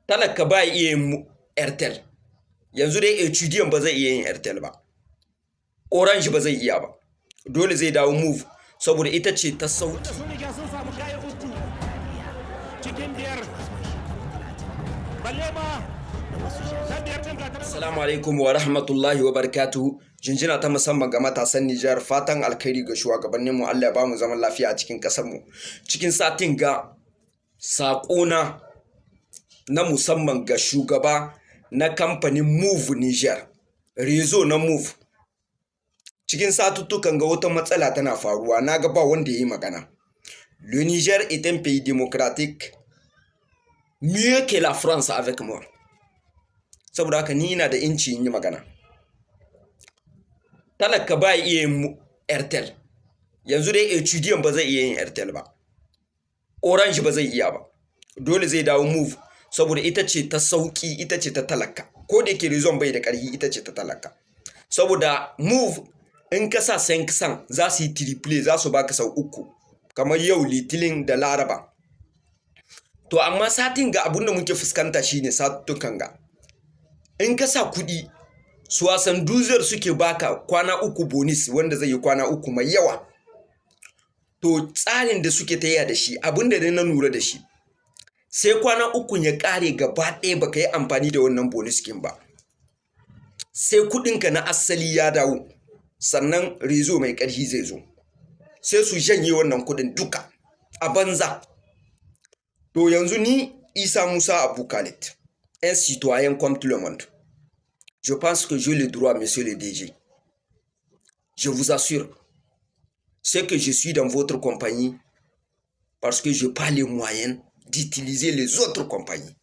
Talaka ba iya yin Airtel. Yanzu dai étudiant ba zai iya yin Airtel ba, Orange ba zai iya ba, dole zai dawo Moov saboda ita ce ta sauki. Sun riga sun samu kayan uku cikin biyar, balle ma ta biyar ɗin ga ta. Assalamu alaikum wa rahmatullahi wa barakatuhu. Jinjina ta musamman ga matasan Nijar, fatan alkhairi ga shugabanninmu, Allah ya bamu zaman lafiya a cikin ƙasarmu. Cikin satin ga, saƙona na musamman ga shugaba na kamfanin Moov Niger, réseau na Moov. Cikin satuttukan ga, wata matsala tana faruwa, na ga ba wanda ya yi magana. Le Niger est un pays démocratique, mieux que la France avec moi. Saboda haka ni ina da inci in yi magana. Talaka ba iya yin Airtel. Yanzu dai étudiant ba zai iya yin Airtel ba, Orange ba zai iya ba, dole zai dawo Moov saboda ita ce ta sauki, ita ce ta talaka. Ko da yake réseau bai da ƙarfi, ita ce ta talaka, saboda Moov in ka sa 500 za su yi triplé, za su baka sau uku, kamar yau Litinin da Laraba. To amma satin ga, abun da muke fuskanta shine satukan ga, in ka sa kuɗi 72 suke baka kwana 3 bonus, wanda zai yi kwana 3 mai yawa. To tsarin da suke taya da shi, abin da na lura da shi, sai kwana 3 ya ƙare gaba ɗaya baka yi amfani da wannan bonus kin ba, sai kuɗinka na asali ya dawo, sannan réseau mai ƙarfi zai zo, sai su janye wannan kuɗin duka a banza. To yanzu ni, Isa Musa Abu Khalid, un citoyen comme tout le monde, je pense que j'ai le droit, monsieur le DG. Je vous assure, c'est que je suis dans votre compagnie parce que je n'ai pas les moyens d'utiliser les autres compagnies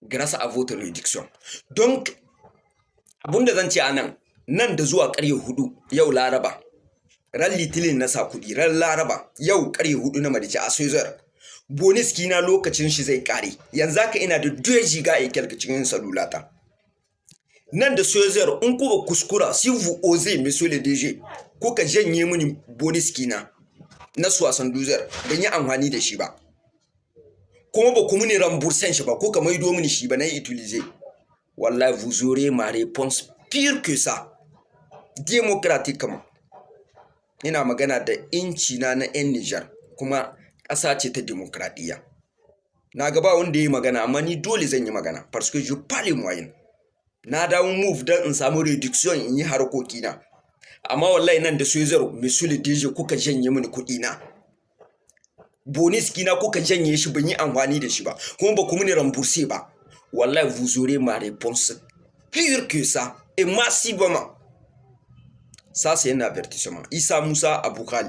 grâce à votre réduction. Donc, abinda zan ce a nan, nan da zuwa ƙarfe 4 yau Laraba, ran Litinin na sa kuɗi, ran Laraba yau ƙarfe 4 na marice a 16h, bonus kina lokacin shi zai ƙare. Yanzu haka ina da 2 giga et quelque cikin salulata. Nan da 16h, in kuka kuskura, si vous osez, monsieur le DG, kuka janye mini bonus kina na 72h, ban yi amfani da shi ba, kuma ba ku mini rembourser shi ba, ko ka maido mini shi ba na yi utiliser, wallahi vous aurez ma réponse pire que ça. Démocratiquement, ina magana da inci na na 'yan Nijar, kuma ƙasa ce ta demokradiyya. Na ga ba wanda ya yi magana, amma ni dole zan yi magana parce que je pas les moyens. Na dawo Moov don in samu réduction in yi harkokina, amma wallahi nan da 16h, monsieur le DG, kuka janye mini kuɗi na, bonus kina kuka janye shi, ban yi amfani da shi ba, kuma ba ku mini rembourser ba, wallahi vous aurez ma réponse pire que ça et massivement. Ça, c'est un avertissement. Issa Moussa Abou Khalid.